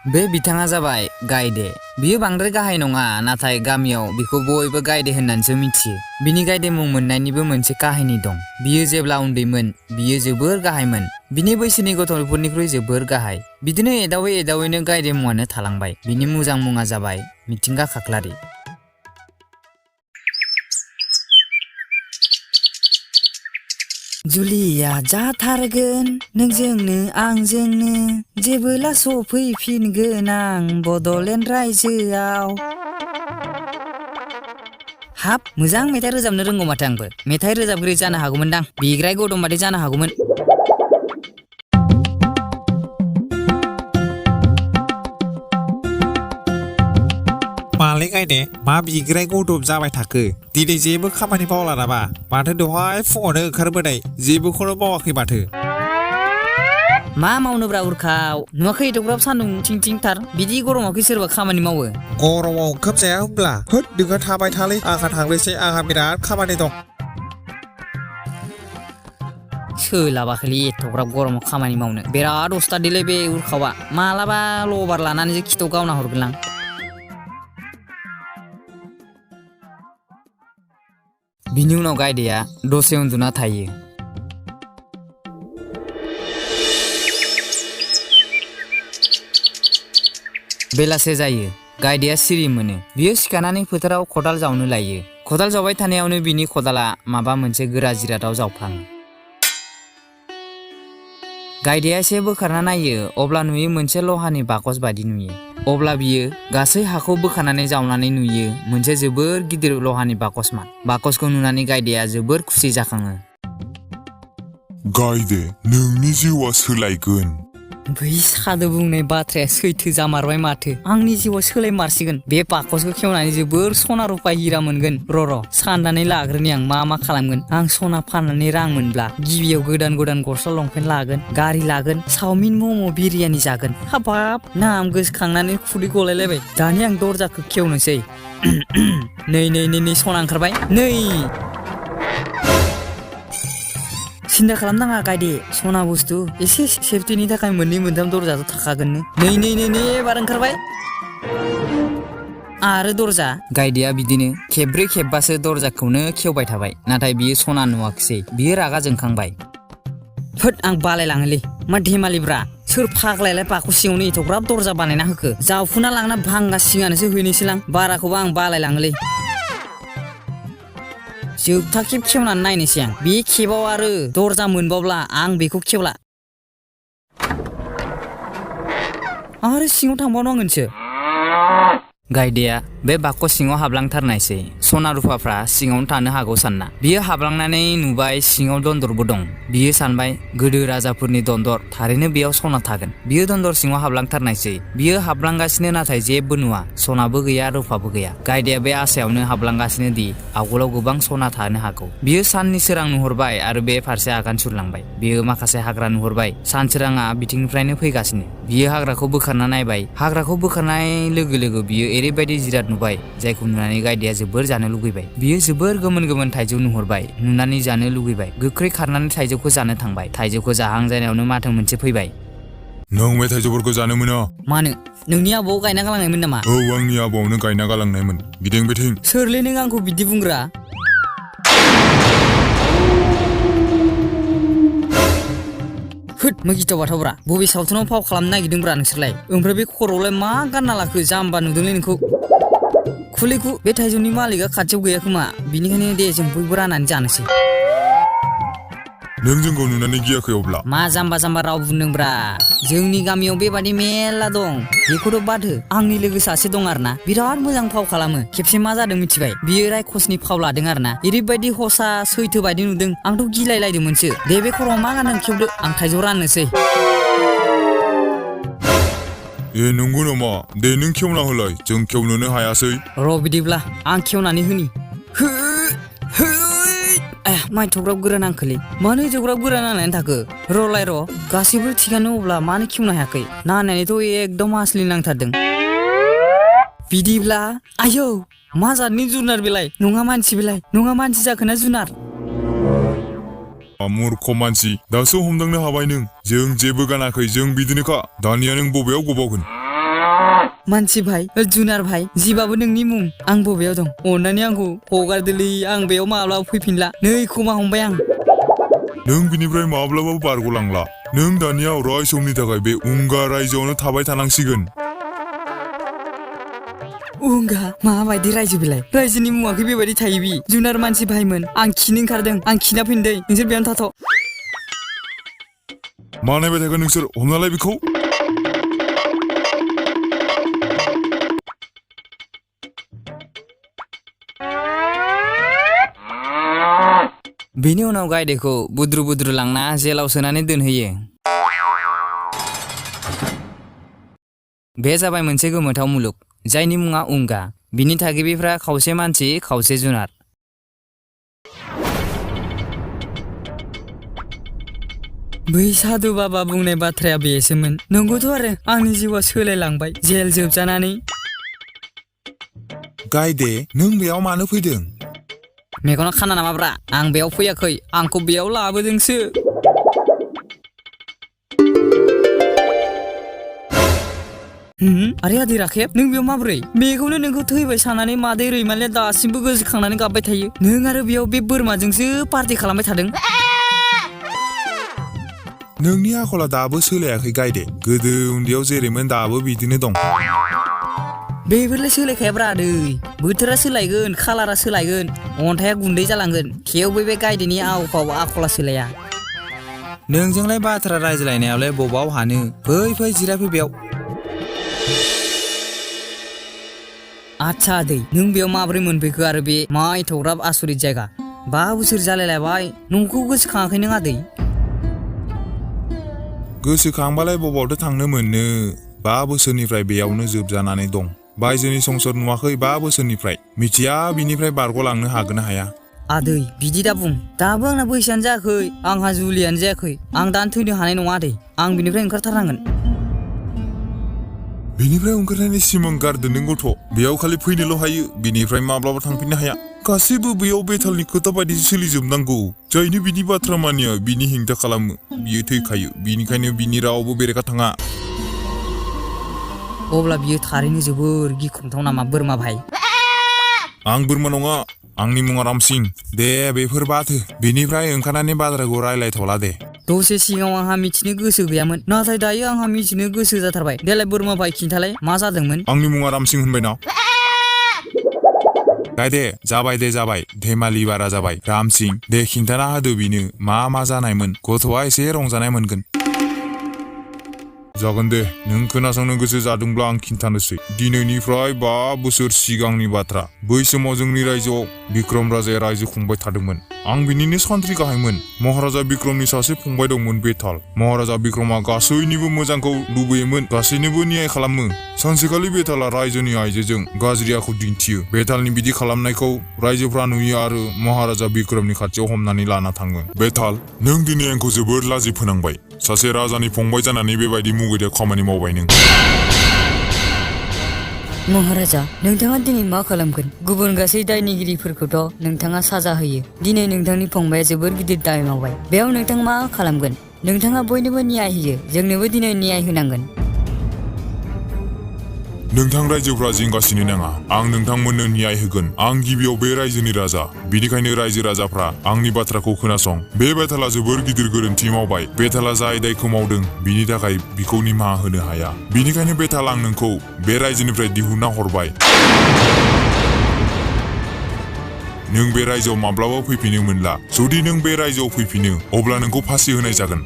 बे बिथाङा जाबाय गायदे। बियो बांद्राय गाहाय नङा, नाथाय गामियाव बिखौ बयबो गायदे होननानैसो मिथियो। बिनि गायदे मुं मोननायनिबो मोनसे काहिनी दं। बियो जेब्ला उन्दैमोन बियो जोबोर गाहायमोन। बिनि बैसोनि गथ'फोरनिख्रुइ जोबोर गाहाय। बिदिनो एदावै एदावैनो गायदे मुङानो थालांबाय। बिनि मोजां मुङा जाबाय मिथिंगा खाख्लारि। जुलिया जाथारगोन नोंजोंनो आंजोंनो, जेबोला सफैफिनगोन आं बड'लेण्ड रायजोआव। हाब, मोजां मेथाइ रोजाबनो रोंगौ माथो आंबो। मेथाइ रोजाबगिरि जानो हागौमोनदां, बिग्राय गौतम बादि जानो हागौमोन। मालै गायदे, मा बिग्राय गौतम जाबाय थाखो? दिनै जेबो खामानि मावला नामा? माथो दहाय फुङावनो ओंखारबोनाय जेबोखौनो मावाखै माथो? मा मावनोब्रा उरखाव, नुवाखै एथ'ग्राब सान्दुं थिं थिंथार। बिदि गरमावखै सोरबा खामानि मावो? गरमाव ओंखाम जाया होमब्ला? होद, नोंहा थाबाय थालै, आंहा थांनोसै, आंहा बिराद खामानि दं। सोलाबाखैलै एथ'ग्राब गरमाव खामानि मावनो। बिराद अस्तादिलै बे उरखावा। मालाबा लबार लानानैसो खिथाव गावना हरगोनलां। बिनि उनाव गायदेया दसे उन्दुना थायो। बेलासे जायो, गायदेया सिरि मोनो। बियो सिखारनानै फोथाराव खदाल जावनो लायो। खदाल जावबाय थानायावनो बिनि खदाला माबा मोनसे गोरा जिरादाव जावफ्लाङो। गायदेया एसे बोखारना नायो, अब्ला नुयो मोनसे लहानि बाकस बायदि नुयो। अब्ला बियो गासै हाखौ बोखारनानै जावनानै नुयो मोनसे जोबोर गिदिर लहानि बाकसमान। बाकसखौ नुनानै गायदेया जोबोर खुसि जाखाङो। गायदे, नोंनि जिउआ सोलायगोन। बै सादो बुंनाय बाथ्राया सैथो जामारबाय माथो। आंनि जिउआ सोलायमारसिगोन। बे बाकसखौ खेवनानै जोबोर सना रुपा हिरा मोनगोन। र' साननानै लाग्रोनि आं मा खालामगोन। आं सना फाननानै रां मोनब्ला गिबियाव गोदान गोदान गस्ला लंपेन्ट लागोन, गारि लागोन, चावमिन मम' बिरियानि जागोन। हाबाब, नाम गोसोखांनानै खुदै गलायलायबाय। दानि आं दरजाखौ खेवनोसै। नै सना ओंखारबाय। नै, सिन्था खालामनाङा गायदे, सना बुस्थु एसे सेफटिनि थाखाय मोननै मोनथाम दरजाथ' थाखागोननो। नै एबार ओंखारबाय। आरो दरजा। गायदेया बिदिनो खेबब्रै खेबबासो दरजाखौनो खेवबाय थाबाय, नाथाय बियो सना नुवाखिसै। बियो रागा जोंखांबाय। होद, आं बालायलाङोलै, मा धेमालिब्रा। सोर फाग्लायालाय बाकस सिङावनो एथ'ग्राब दरजा बानायना होखो? जावफुना लांना भांगा सिङानोसो हैनोसैलां। बाराखौबो आं बालायलाङोलै। जोबथा खेब खेवनानै नायनोसै आं। बे खेबाव आरो दरजा मोनबावब्ला आं बेखौ खेवला। आरो सिङाव थांबावनो नांगोनसो। गायदेया बे बाकस सिङाव हाबलांथारनायसै। सना रुफाफ्रा सिङावनो थानो हागौ सानना बियो हाबलांनानै नुबाय सिङाव दन्दरबो दं। बियो सानबाय, गोदो राजाफोरनि दन्दर, थारैनो बेयाव सना थागोन। बियो दन्दर सिङाव हाबलांथारनायसै। बियो हाबलांगासिनो, नाथाय जेबो नुवा। सनाबो गैया, रुफाबो गैया। गायदेया बे आसायावनो हाबलांगासिनो दि आवगोलाव गोबां सना थानो हागौ। बियो साननि सोरां नुहरबाय आरो बे फारसे आगान सुरलांबाय। बियो माखासे हाग्रा नुहरबाय। सानसोराङा बिथिंनिफ्रायनो फैगासिनो। बियो हाग्राखौ बोखारना नायबाय। हाग्राखौ बोखारनाय लोगो लोगो बियो ओरैबायदि जिराद नुबाय जायखौ नुनानै गायदेया जोबोर जानो लुगैबाय। बियो जोबोर गोमोन थाइजौ नुहरबाय। नुनानै जानो लुगैबाय। गोख्रै खारनानै थाइजौखौ जानो थांबाय। थाइजौखौ जाहां जानायावनो माथो मोनसे फैबाय। नों बे थाइजौफोरखौ जानो मोना। मानो? नोंनि आबौआव गायना गालांनायमोन नामा? औ, आंनि आबौआवनो गायना गालांनायमोन। गिदिं बिथिं। सोरलै नों आंखौ बिदि बुंग्रा? होद, मा गिथाव बाथावब्रा। बबे सावथुनाव फाव खालामनो नागिरदोंब्रा नोंसोरलाय? ओमफ्राय बे खर'आवलाय मा गानना लाखो? जाम्बा नुदोंलै नोंखौ। खुलिखु, बे थाइजौनि मालिकआ खाथियाव गैया खोमा, बिनिखायनो दे जों बयबो राननानै जानोसै। नों जोंखौ नुनानै गियाखै अब्ला? मा जाम्बा राव बुंदोंब्रा? जोंनि गामियाव बेबादि मेरला दं। बेखौथ' बाद हो, आंनि लोगो सासे दं आरोना, बिराद मोजां फाव खालामो। खेबसे मा जादों मिथिबाय? बियो रायखसनि फाव लादों आरोना। ओरैबायदि हसा सैथो बायदि नुदों, आंथ' गिलायलायदोंमोनसो। दे बे खर'आव मा गानदों खेवदो, आं थाइजौ राननोसै। ए, नंगौ नामा? दे नों खेवना होलाय, जों खेवनोनो हायासै। र' बिदिब्ला आं खेवनानै होनि। मा एथ'ग्राब गोरा नांखोलै? मानो एथ'ग्राब गोरा नांनानै थाखो? र' गासैबो थिगानो, अब्ला मानो खेवनो हायाखै? नांनायनिथ' एकदम आसलि नांथारदों। बिदिब्ला आयौ, मा जातनि जुनार बेलाय? नङा मानसि जाखोना जुनार? मूर्ख मानसि, दासो हमदांनो हाबाय नों। जों जेबो गानाखै, जों बिदिनोखा। दानिया नों बबेयाव गबावगोन? मानसि भाई जुनार भाई जिबाबो नोंनि मुं आं बबेयाव दं अन्नानै आंखौ हगारदोलै आं बेयाव माब्लाबा फैफिनला नै खोमा हमबाय आं नों बिनिफ्राय माब्लाबाबो बारग'लांला नों दानिया अराय समनि थाखाय बे उंगा रायजोआवनो थाबाय थानांसिगोन उंगा माबायदि रायजो बेलाय रायजोनि मुवाखै बेबायदि थायो बि जुनार मानसि भाइमोन आं खिनो ओंखारदों आं खिना फैनोदै नोंसोर बेयावनो थाथ' मा नायबाय थागोन नोंसोर हमनालाय बेखौ बेनि उनाव गायदेखौ बुद्रु बुद्रु लांना जेलाव सोनानै दोनहैयो बे जाबाय मोनसे गोमोथाव मुलुग जायनि मुङा उंगा बिनि थागिबिफ्रा खावसे मानसि खावसे जुनार बै साधु बाबा बुंनाय बाथ्राया बेसोमोन नंगौथ' आरो आंनि जिउआ सोलायलांबाय जेल जोबजानानै गायदे नों बेयाव मानो फैदों मेगनाव खाना नामाब्रा आं बेयाव फैयाखै आंखौ बेयाव लाबोदोंसो आरे आदै राखेब नों बेयाव माबोरै मेगननो नोंखौ थैबाय साननानै मादै रैमालिया दासिमबो गोसोखांनानै गाबबाय थायो नों आरो बेयाव बे बोरमाजोंसो पार्टि खालामबाय थादों नोंनि आखला दाबो सोलायाखै गायदे गोदो उन्दैयाव जेरैमोन दाबो बिदिनो दं बेफोरलाय सोलायखायाब्रा आदै बोथोरा सोलायगोन खालारा सोलायगोन अन्थाइया गुन्दै जालांगोन थेवबो बे गायदेनि आव फाव आखला सोलाया नोंजोंलाय बाथ्रा रायज्लायनायावलाय बबाव हानो फै जिरायफै बेयाव आच्छा आदै नों बेयाव माबोरै मोनफैखो आरो बे मा एथ'ग्राब आसरित जायगा 5 बोसोर जालायलायबाय नोंखौ गोसोखाङाखै नों आदै गोसोखांबालाय बबावथो थांनो मोननो 5 बोसोरनिफ्राय बेयावनो जोबजानानै दं बायजोनि संसार नुवाखै 5 बोसोरनिफ्राय मिथिया बिनिफ्राय बारग'लांनो हागोन ना हाया आदै बिदि दा बुं दाबो आंना बैसोआनो जायाखै आंहा जुलियानो जायाखै आं दानो थैनो हानाय नङा आदै आं बिनिफ्राय ओंखारथारनांगोन बेनिफ्राय ओंखारनायनि सिमां गारदो नों गथ' बेयाव खालि फैनोल' हायो बिनिफ्राय माब्लाबा थांफिननो हाया गासैबो बेयाव बेतालनि खोथा बायदिसो सोलिजोबनांगौ जायनो बिनि बाथ्रा मानिया बिनि हेंथा खालामो बियो थैखायो बिनिखायनो बिनि रावबो बेरेखा थाङा अब्ला बियो थारैनो जोबोर गिख्रंथाव नामा बोरमा भाई आं बोरमा नङा आंनि मुङा रामसिं दे बेफोर बाथो बिनिफ्राय ओंखारनानै बाथ्राखौ रायलायथ'ला दे दसे सिगाङाव आंहा मिथिनो गोसो गैयामोन नाथाय दायो आंहा मिथिनो गोसो जाथारबाय देलाय बोरमा भाई खिन्थालाय मा जादोंमोन आंनि मुङा रामसिं होनबायना गायदे जाबाय धेमालि बारा जाबाय रामसिं दे खिन्थाना होदो बिनो मा जानायमोन गथ'आ एसे रंजानाय मोनगोन जागोन दे नों खोनासंनो गोसो जादोंब्ला आं खिन्थानोसै दिनैनिफ्राय 5 बोसोर सिगांनि बाथ्रा बै समाव जोंनि रायजोआव बिक्रम राजाया रायजो खुंबाय थादोंमोन आं बिनिनो सान्थ्रि गाहायमोन महाराजा बिक्रमनि सासे फंबाय दंमोन बेताल महाराजा बिक्रमा गासैनिबो मोजांखौ लुबैयोमोन गासैनोबो न्याय खालामो सानसेखालि बेताला रायजोनि आइजोजों गाज्रि आखु दिन्थियो बेतालनि बिदि खालामनायखौ रायजोफ्रा नुयो आरो महाराजा बिक्रमनि खाथियाव हमनानै लाना थाङो बेताल नों दिनै आंखौ जोबोद लाजि फोनांबाय सासे राजानि फंबाय जानानै बेबायदि मुगैनाय खामानि मावबाय नों महाराजा नोंथाङा दिनै मा खालामगोन गुबुन गासै दायनिगिरिफोरखौथ' नोंथाङा साजा होयो दिनै नोंथांनि फंबाया जोबोर गिदिर दाय मावबाय बेयाव नोंथाङा मा खालामगोन नोंथाङा बयनोबो न्याय होयो जोंनोबो दिनै न्याय होनांगोन नोंथां रायजोफ्रा जिंगासिनो नाङा आं नोंथांमोननो न्याय होगोन आं गिबियाव बे रायजोनि राजा बिनिखायनो रायजो राजाफ्रा आंनि बाथ्राखौ खोनासं बे बेताला जोबोर गिदिर गोरोन्थि मावबाय बेताला जाय दायखौ मावदों बिनि थाखाय बिखौ निमाहा होनो हाया बिनिखायनो बेताल आं नोंखौ बे रायजोनिफ्राय दिहुनना हरबाय नों बे रायजोआव माब्लाबा फैफिनो मोनला जुदि नों बे रायजोआव फैफिनो अब्ला नोंखौ फासि होनाय जागोन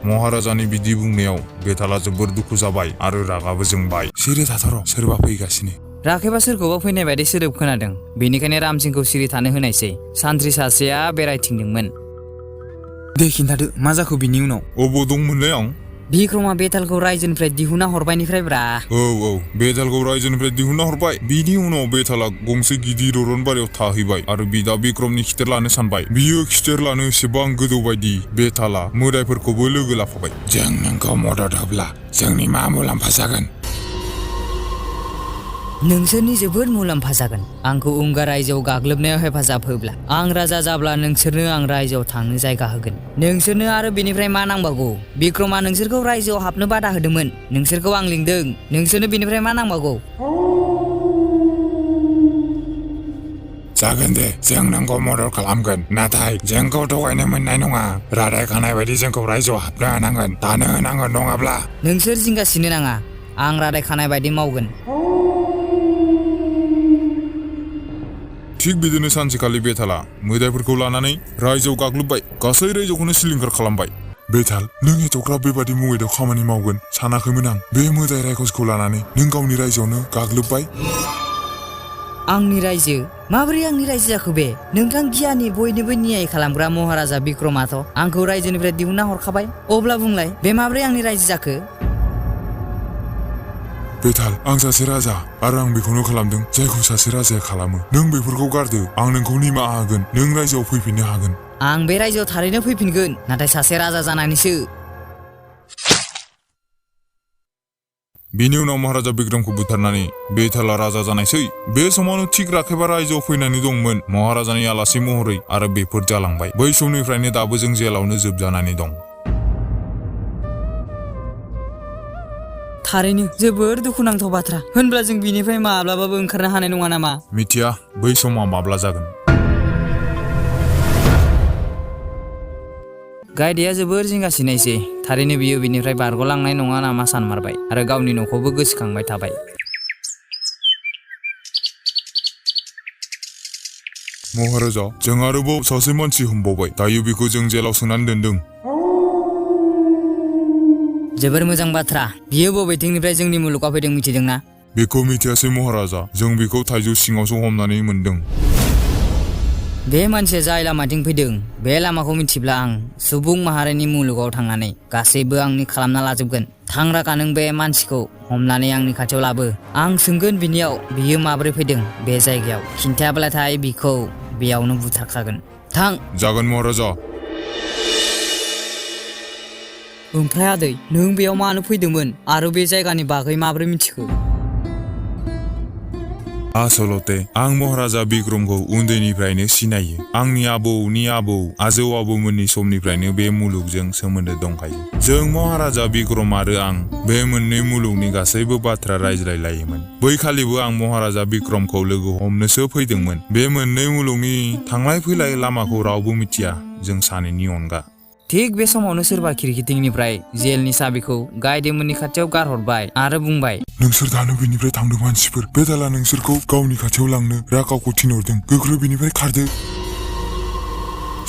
महाराजानि बिदि बुंनायाव बेताला जोबोर दुखु जाबाय आरो रागाबो जोंबाय सिरि थाथ'र सोरबा फैगासिनो राखेबा सोरखौबा फैनाय बायदि सोदोब खोनादों बेनिखायनो रामसिंखौ सिरि थानो होनायसै सानथ्रि सासेया बेरायथिंदोंमोन दे खिन्थादो मा जाखो बिनि उनाव अबाव दंमोनलाय आं बिक्रमा बेतालखौ रायजोनिफ्राय दिहुनना हरबायनिफ्राय ब्रा औ बेतालखौ रायजोनिफ्राय दिहुनना हरबाय बिनि उनाव बेताला गंसे गिदिर अरनबारियाव थाहैबाय आरो बिदा बिक्रमनि खिथेर लानो सानबाय बियो खिथेर लानो एसेबां गोदौबायदि बेताला मोदायफोरखौबो लोगो लाफाबाय जों नोंखौ मदद होब्ला जोंनि मा मुलाम्फा जागोन नोंसोरनि जोबोद मुलाम्फा जागोन आंखौ उंगा रायजोआव गाग्लोबनायाव हेफाजाब होब्ला आं राजा जाब्ला नोंसोरनो आं रायजोआव थांनो जायगा होगोन नोंसोरनो आरो बेनिफ्राय मा नांबावगौ बिक्रमआ नोंसोरखौ रायजोआव हाबनो बादा होदोंमोन नोंसोरखौ आं लिंदों नोंसोरनो बेनिफ्राय मा नांबावगौ जागोन दे जों नोंखौ मदद खालामगोन नाथाय जोंखौ थगायनो मोननाय नङा रादाय खानाय बायदि जोंखौ रायजोआव हाबनो होनांगोन थानो होनांगोन नङाब्ला नोंसोर जिंगासिनो नाङा आं रादाय खानाय बायदि मावगोन थिग बिदिनो सानसेखालि बेथाला मोदायफोरखौ लानानै रायजोआव गाग्लोबबाय गासै रायजोखौनो सिलिंखार खालामबाय बेथाल नों एथ'ग्राब बेबादि मुगैदाव खामानि मावगोन सानाखैमोन आं बे मोदाय रायखसखौ लानानै नों गावनि रायजोआवनो गाग्लोबबाय आंनि रायजो माबोरै आंनि रायजो जाखो बे नोंथां गियानि बयनिबो न्याय खालामग्रा महाराजा बिक्रमाथ' आंखौ रायजोनिफ्राय दिहुनना हरखाबाय अब्ला बुंलाय बे माबोरै आंनि रायजो जाखो बेथाल आं सासे राजा आरो आं बेखौनो खालामदों जायखौ सासे राजाया खालामो नों बेफोरखौ गारदो आं नोंखौ निमाहा होगोन नों रायजोआव फैफिननो हागोन आं बे रायजोआव थारैनो फैफिनगोन नाथाय सासे राजा जानानैसो बिनि उनाव महाराजा बिक्रमखौ बुथारनानै बेथाला राजा जानायसै बे समावनो थिग राखेबा रायजोआव फैनानै दंमोन महाराजानि आलासि महरै आरो बेफोर जालांबाय बै समनिफ्रायनो दाबो जों जेलावनो जोबजानानै दं थारैनो जोबोर दुखुनांथाव बाथ्रा होनब्ला जों बिनिफ्राय माब्लाबाबो ओंखारनो हानाय नङा नामा मिथिया बै समा माब्ला जागोन गाइडेया जोबोर जिंगासिनायसै थारैनो बियो बिनिफ्राय बारग'लांनाय नङा नामा सानमारबाय आरो गावनि न'खौबो गोसोखांबाय थाबाय महाराजा जों आरोबाव सासे मानसि हमबावबाय दायो बेखौ जों जेलाव सोनानै दोनदों जोबोर मोजां बाथ्रा बियो बबेथिंनिफ्राय जोंनि मुलुगाव फैदों मिथिदोंना बेखौ मिथियासै महाराजा जों बेखौ थाइजौ सिङावसो हमनानै मोनदों बे मानसिया जाय लामाथिं फैदों बे लामाखौ मिथिब्ला आं सुबुं माहारिनि मुलुगाव थांनानै गासैबो आंनि खालामना लाजोबगोन थां रागा नों बे मानसिखौ हमनानै आंनि खाथियाव लाबो आं सोंगोन बिनियाव बियो माबोरै फैदों बे जायगायाव खिन्थायाब्लाथाय बिखौ बेयावनो बुथारखागोन थां जागोन महाराजा ओमफ्राय आदै नों बेयाव मानो फैदोंमोन आरो बे जायगानि बागै माबोरै मिथिखो आसलते आं महाराजा बिक्रमखौ उन्दैनिफ्रायनो सिनायो आंनि आबौनि आबौ आजौ आबौमोननि समनिफ्रायनो बे मुलुगजों सोमोन्दो दंखायो जों महाराजा बिक्रम आरो आं बे मोननै मुलुगनि गासैबो बाथ्रा रायज्लायलायोमोन बैखालिबो आं महाराजा बिक्रमखौ लोगो हमनोसो फैदोंमोन बे मोननै मुलुगनि थांलाय फैलाय लामाखौ रावबो मिथिया जों सानैनि अनगा थिग बे समावनो सोरबा खिरखिथिंनिफ्राय जेलनि साबिखौ गाइडेमोननि खाथियाव गारहरबाय आरो बुंबाय नोंसोर दानो बेनिफ्राय थांदों मानसिफोर बेथाला नोंसोरखौ गावनि खाथियाव लांनो रागावखौ थिनहरदों गोख्रै बेनिफ्राय खारदो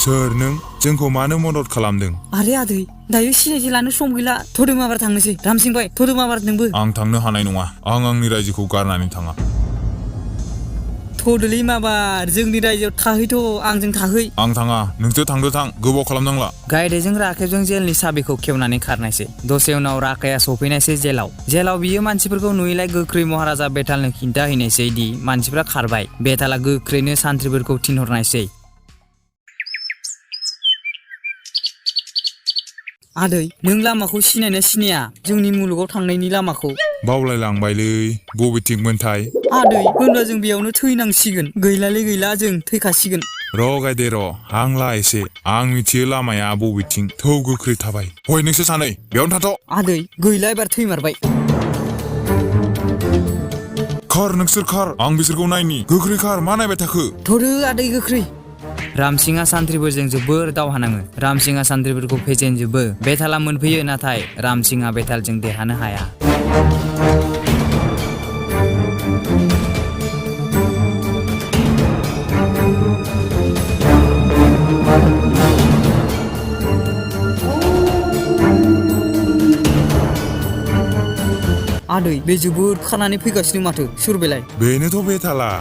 सोर नों जोंखौ मानो मदद खालामदों आरे आदै दायो सिनायथि लानो सम गैला थदोमाबार थांनोसै रामसिंबाय थदोमाबार नोंबो आं थांनो हानाय नङा आं आंनि रायजोखौ गारनानै थाङा थदोलै माबार जोंनि रायजोआव थाहैथ' आंजों थाहै आं थाङा नोंसोर थांदो थां गोबाव खालामनांला गाइडेजों राकेबजों जेलनि साबिखौ खेवनानै खारनायसै दसे उनाव राकाया सफैनायसै जेलाव बियो मानसिफोरखौ नुयैलाय गोख्रै महाराजा बेथालनो खिन्थाहैनायसै दि मानसिफ्रा खारबाय बेथाला गोख्रैनो सान्थ्रिफोरखौ थिनहरनायसै आदै नों लामाखौ सिनायना सिनाया जोंनि मुलुगाव थांनायनि लामाखौ बावलायलांबायलै बबेथिंमोनथाय आदै होनब्ला जों बेयावनो थैनांसिगोन गैलालै गैला जों थैखासिगोन र' गायदे र' हां ला एसे आं मिथियो लामाया बबेथिं थौ गोख्रै थाबाय हय नोंसोर सानै बेयावनो थाथ' आदै गैला एबार थैमारबाय खार नोंसोर खार आं बिसोरखौ नायनि गोख्रै खार मा नायबाय थाखो थ'दो आदै गोख्रै रामसिंहा सान्थ्रिफोरजों जोबोर दावहा नाङो रामसिंहा सान्थ्रिफोरखौ फेजेनजोबो बेथाला मोनफैयो नाथाय रामसिंहा बेथालजों देरहानो हाया आदै बे जोबोर खानानै फैगासिनो माथो सोर बेलाय बेनोथ' बेथाला